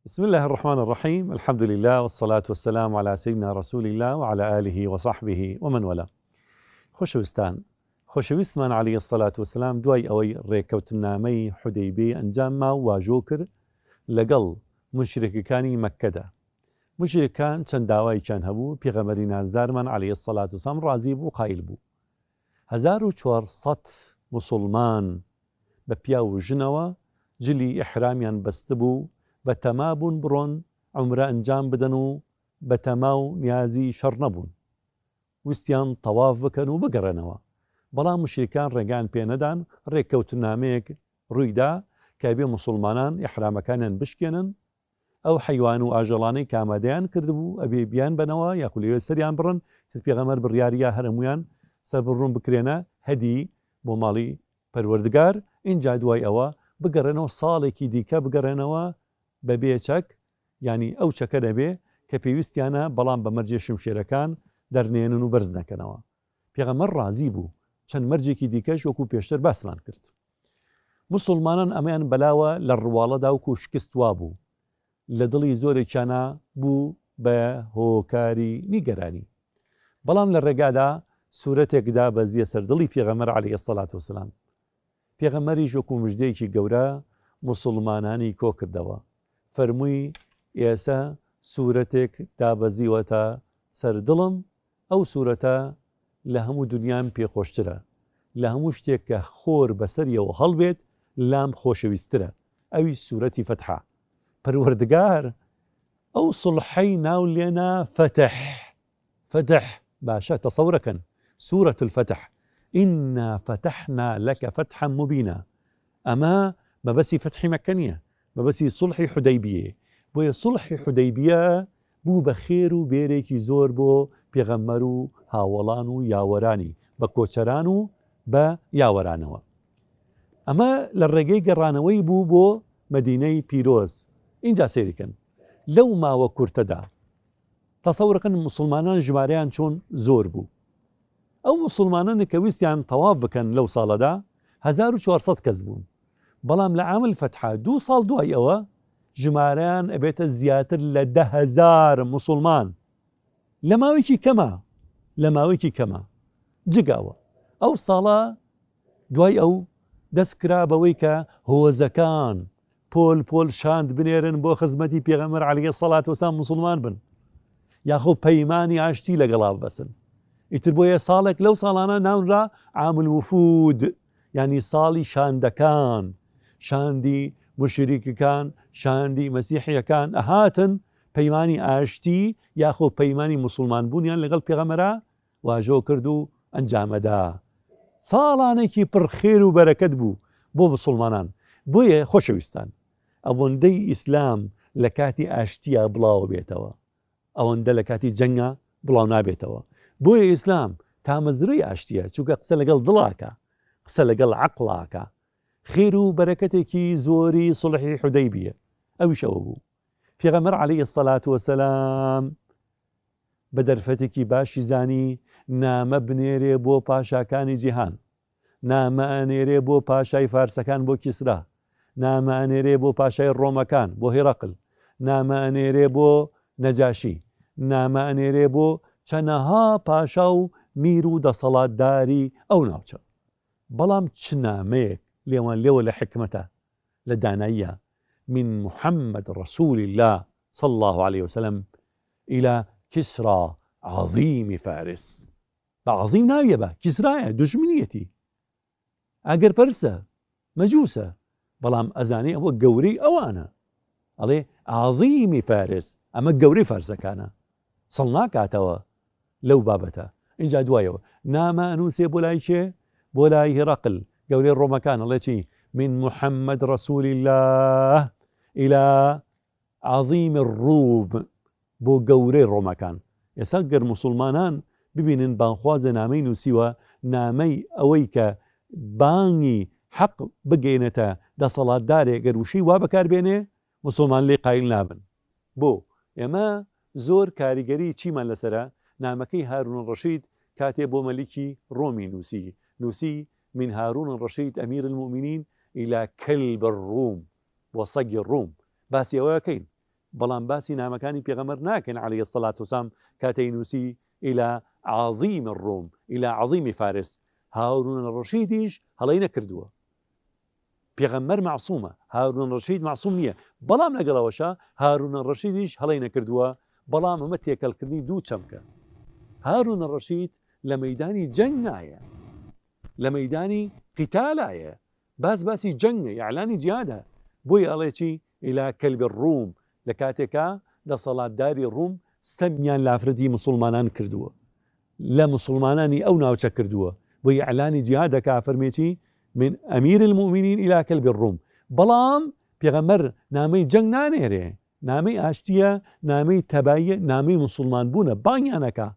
بسم اللە الرحمن الرحیم الحمد للە والصلاة والسلام علی سیدنا رسول اللە وعلی آله وصحبه ومن والاه خۆشەویستان خۆشەویستمان علیە الصلاة والسلام دوای ئەوەی ڕێککەوتنامەی حودەیبیەی ئەنجام ما و واژۆ کرد لەگەڵ موشریکەکانی مەککەدا موشریکان چەند داوایەکیان هەبوو پێغەمبەری نازدارمان علیە الصلاة والسلام ڕازی بوو قایل بوو 1400 موسوڵمان بە پیاو و ژنەوە جلی ئیحرامیان بەستبوو، بەتەما بوون بڕۆن عومرە ئەنجام بدەن و بەتەما و نیازی شەڕ نەبوون. ویستیان تەواف بکەن و بگەڕێنەوە. بەڵام موشریکان ڕێگایان پێ نەدان، ڕێککەوتنامەیەک ڕووی دا کە ئەبێ موسوڵمانان ئیحرامەکانیان بشکێنن، ئەو حەیوان و ئاژەڵانەی کە ئامادەیان کردبوو ئەبێ بیانبەنەوە یاخو لەوێ سەریان بڕن، تر پێغەمبەر بڕیاریا هەر هەموویان سەربڕن بکرێنە هەدی بۆ ماڵی پەروەردگار، ئینجا دوای ئەوە بگەڕێنەوە ساڵێکی دیکە بگەڕێنەوە بەبێ چەک، یانی ئەو چەکە نەبێ کە پێویستیانە بەڵام بە مەرجێ شمشێرەکان دەرنێنن و بەرز نەکەنەوە. پێغەمبەر ڕازی بوو، چەند مەرجێکی دیکەش وەکو پێشتر باسمان کرد. موسوڵمانان ئەمەیان بەلاوە لە ڕواڵەدا وەکو شکست وابوو، لە دڵی زۆرێکیانا بوو بە هۆکاری نیگەرانی. بەڵام لە ڕێگادا سورەتێک دابەزیە سەر دڵی پێغەمبەر علیە الصلوە والسلام. پێغەمبەریش وەکو مژدەیەکی گەورە موسوڵمانانی کۆکردەوە. فەرمووی ئێسە سورەتێک دابەزیوەتە سەر دڵم ئەو سورەتە لە هەموو دونیام پێ خۆشترە، لە هەموو شتێک کە خۆر بەسەریەوە هەڵبێت لام خۆشەویستترە، ئەویش سورەتی فەتحە. پەروەردگار ئەو سوڵحەی ناو لێنا فەتح، فەتح، باشە تەسەورەکەن سورە الفتح، انا فتحنا لک فتحا مبینا، ئەمە مەبەسی فەتحی مەککە نیە، مەبەسی سوڵحی حودەیبیەیە، بۆیە سوڵحی حودەیبیە بوو بە خێر و بێرێکی زۆر بۆ پێغەمبەر و هاوەڵان و یاوەرانی، بە کۆچەران و بە یاوەرانەوە. ئەمە لە ڕێگەی گەڕانەوەی بوو بۆ مەدینەی پیرۆز. ئینجا سەیری کەن لەو ماوە کورتەدا تەسەورەکەن موسڵمانان ژمارەیان چۆن زۆر بوو. ئەو موسڵمانانە کە ویستیان تەواف بکەن لەو ساڵەدا 1400 کەس بوون. بەڵام لە عام الفتحە دوو ساڵ دوای ئەوە ژمارەیان ئەبێتە زیاتر لە 10,000 موسڵمان لە ماوەیەکی کەما لە ماوەیەکی کەما جگە ئەوە ئەو ساڵە دوای ئەو دەست کرا بەوەی کە هۆزەکان پۆل پۆل شاند بنێرن بۆ خزمەتی پێغەمبەر عەلەیهی سەڵات وسلام موسڵمان بن یاخۆ پەیمانی ئاشتی لەگەڵا ببەسن ئیتر بۆیە ساڵێک لەو ساڵانە ناونرا عام الوفود یانی ساڵی شاندەکان شاندی مشریکەکان شاندی مەسیحیەکان ئەهاتن پەیمانی ئاشتی یاخۆ پەیمانی موسڵمان بوونیان لەگەڵ پێغەمبەرا واژۆ کرد و ئەنجامەدا. ساڵانێکی پڕ خێر و بەرەکەت بوو بۆ موسڵمانان. بۆیە خۆشەویستان ئەوەندەی ئیسلام لە کاتی ئاشتیا بڵاوە بێتەوە ئەوەندە لە کاتی جەنگا بڵاو نابێتەوە. بۆیە ئیسلام تامەزرۆی ئاشتیە چونکە قسە لەگەڵ دڵاکا قسە لەگەڵ عەقڵاکا. خێر و بەرەکەتێکی زۆری سوڵحی حودەیبیە ئەویش ئەوە بوو پێغەمبەر علیە الصلوە والسلام بە دەرفەتێکی باشی زانی نامە بنێرێ بۆ پاشاکانی جیهان، نامە ئەنێرێ بۆ پاشای فارسەکان بۆ کیسرا، نامە ئەنێرێ بۆ پاشای ڕۆمەکان بۆ هیڕەقل، نامە ئەنێرێ بۆ نەجاشی، نامە ئەنێرێ بۆ چەنەها پاشا و میر و دەسەڵاتداری ئەو ناوچە. بەڵام چ نامەیەک لێوان لێوە لە حیکمەتە، لە داناییە، من محمد رسول اللە صلی اللە علیە وسلم الی کسری عظیم فارس بە عظیم ناویە بە کیسرایە دوژمنیەتی ئاگەر پەرسە مەجوسە بەڵام ئەزانێ ئەوە گەورەی ئەوانە ئەڵێ عظیمی فارس ئەمە گەورەی فارسەکانە سڵ ناکاتەوە لەو بابەتە ئینجا دوایەوە نامە ئەنووسێ بۆ لای کێ بۆ لای هیڕەقل گەورەی ڕۆمەکان ئەڵێ چی من محمد رسول الله الى عظیم الروم بۆ گەورەی ڕۆمەکان ئێستا گەر موسڵمانان ببینن بانخوازە نامەی نووسیوە نامەی ئەوەی کە بانگی حەق بگەینێتە دەسەڵاتدارێ گەر وشەی وا بەکار بێنێ موسڵمان لێی قایل نابن بۆ ئێمە زۆر کاریگەری چیمان لەسەرە نامەکەی هارون الرشید کاتێ بۆ مەلیکی ڕۆمی نووسی نووسی من هارون الرشید امیر المومنین الی کلب الروم بۆ سەگی ڕوم باسی ئەوە ئەکەین. بەڵام باسی نامەکانی پێغەمبەر ناکەین علیە الصلوة والسلام کاتێ نووسی الى عظیم الروم الى عظیم فارس هارون الرشیدیش هەڵەی نەکردووە پێغەمبەر مەعسومە هارون الرشید مەعسوم نییە بەڵام لەگەڵ ئەوەشا هارون الرشیدیش هەڵەی نەکردووە بەڵام ئەمە تێکەڵکردنی دوو چەمکە هارون الرشید لە مەیدانی جەنگ نایە لە مەیدانی قیتالایە باس باسی جەنگە ئیعلانی جیهادە بۆیە ئەڵێ چی الی کلب الروم لە کاتێکا دەسەڵاتداری ڕوم ستەمیان لە ئافرەتی موسوڵمانان کردووە لە موسوڵمانانی ئەو ناوچە کردووە بۆیە ئیعلانی جیهاد دەکا ئەفەرمێ چی من امیر المومنین الی کلب الروم بەڵام پێغەمبەر نامەی جەنگ نانێرێ نامەی ئاشتییە، نامەی تەباییە، نامەی موسوڵمان بوونە، بانگیان ئەکا،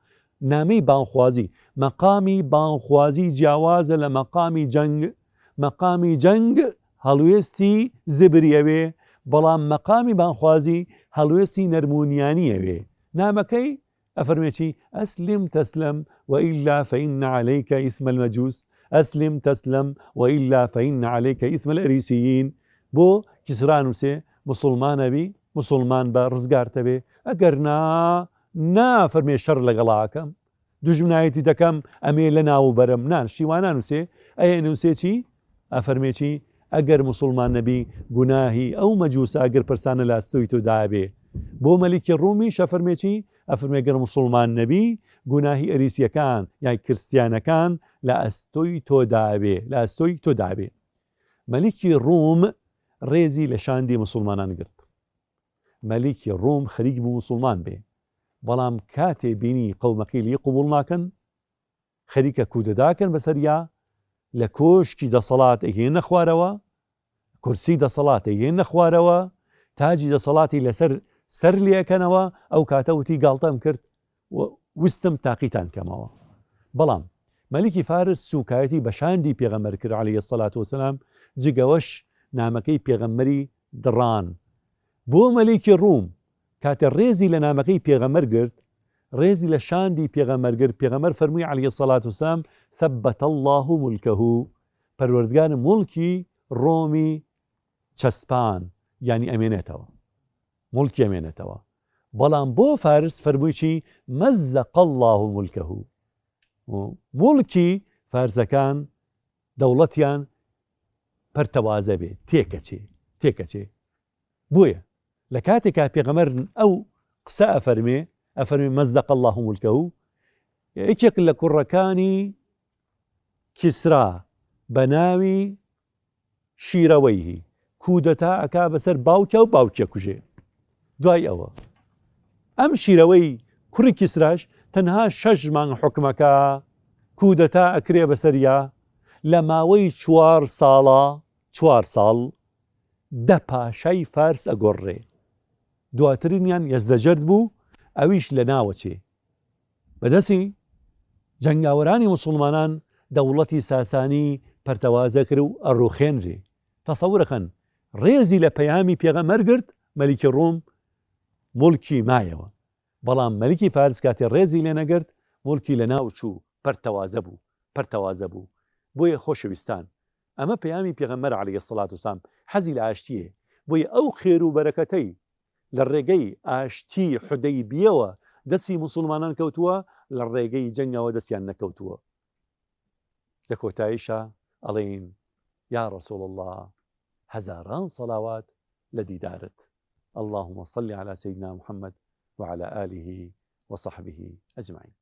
نامەی بانگخوازی، مەقامی بانگخوازی جیاوازە لە مەقامی جەنگ، مەقامی جەنگ هەڵوێستی زبری ئەوێ، بەڵام مەقامی بانگخوازی هەڵوێستی نەرمونیانی ئەوێ، نامەکەی ئەفەرمێ چی، اسلم تسلم والا فان علیک اثم المجوس، اسلم تسلم والا فان علیک اثم الاریسیین، بۆ کیسرا نوسێ موسوڵمان ئەبی موسوڵمان بە ڕزگارتەبێ ئەگەر نا نا فەرمێ شەڕ لەگەڵا ئەکەم دوژمنایەتی دەکەم ئەمێ لە ناو بەرم نا شتی وا نانوسێ ئەیە نوسێ چی ئەفەرمێ چی ئەگەر موسوڵمان نەبی گوناهی ئەو مەجوسە ئەگەر پرسانە لە ئەستۆی تۆ دابێ بۆ مەلیکی ڕومیش ئەفەرمێ چی ئەفەرمێ گەر موسوڵمان نەبی گوناهی ئەریسیەکان یان کرستیانەکان لە ئەستۆی تۆ دابێ لە ئەستۆی تۆ دابێ مەلیکی ڕوم ڕێزی لە شاندی موسوڵمانان گرت مەلیکی ڕوم خەریک بوو موسوڵمان بێ بەڵام کاتێ بینی قەومەکەی لێی قبوڵ ناکەن خەریکە کودەتاکەن بەسەریا، لە کۆشکی دەسەڵات ئەیهێننە خوارەوە، کورسی دەسەڵات ئەیهێننە خوارەوە، تاجی دەسەڵاتی لەسەر سەر لێ ئەکەنەوە، ئەو کاتە وتی گاڵتەم کرد و ویستم تاقیتان کەمەوە. بەڵام مەلیکی فارس سووکایەتی بە شاندی پێغەمبەر کرد علیە الصلوە والسلام، جگەوەش نامەکەی پێغەمبەری دڕان بۆ مەلیکی ڕووم، کاتێ ڕێزی لە نامەکەی پێغەمبەر گرت، ڕێزی لە شاندی پێغەمبەر گرت، پێغەمبەر فەرمووی علیە الصلوە والسلام، ثبت اللە ملکە، پەروەردگار موڵکی ڕۆمی چەسپان، یانی ئەمێنێتەوە، موڵکی ئەمێنێتەوە، بەڵام بۆ فارس فەرمووی چی، مزق اللە ملکە، موڵکی فارسەکان دەوڵەتیان پەرتەوازە بێ، تێکەچێ، تێکەچێ. بۆیە لە کاتێکا پێغەمبەر ئەو قسە ئەفەرمێ ئەفەرمێ مزق اللە ملکە یەکێک لە کوڕەکانی کیسرا بە ناوی شیرەوەیهی کودەتا ئەکا بەسەر باوکیا و باوکیە کوژێ دوای ئەوە ئەم شیرەوەی کوڕی کیسراش تەنها شەش مانگ حکومەکە کودەتا ئەکرێ بەسەریا لە ماوەی چوار ساڵە چوار ساڵ دە پاشای فارس ئەگۆڕرێ دواترینیان یەزدەجەرد بوو ئەویش لە ناوەچێ بە دەستی جەنگاوەرانی موسوڵمانان دەوڵەتی ساسانی پەرتەوازە کرد و ئەڕوخێنرێ تەسەورەکەن ڕێزی لە پەیامی پێغەمبەر گرت مەلیکی ڕوم موڵکی مایەوە بەڵام مەلیکی فارس کاتێ ڕێزی لێ نەگرت موڵکی لە ناو چوو پەرتەوازە بوو پەرتەوازە بوو بۆیە خۆشەویستان ئەمە پەیامی پێغەمبەرە علیە الصلوە والسلام حەزی لە ئاشتیە بۆیە ئەو خێر و بەرەکەتەی لە ڕێگەی ئاشتی حودەیبیەوە دەستی موسوڵمانان کەوتووە لە ڕێگەی جەنگەوە دەستیان نەکەوتووە لە کۆتاییشا ئەڵێین یا رسول اللە هەزاران صەلاوات لە دیدارت اللهم صل علی سیدنا محمد وعلی آله وصحبه اجمعین.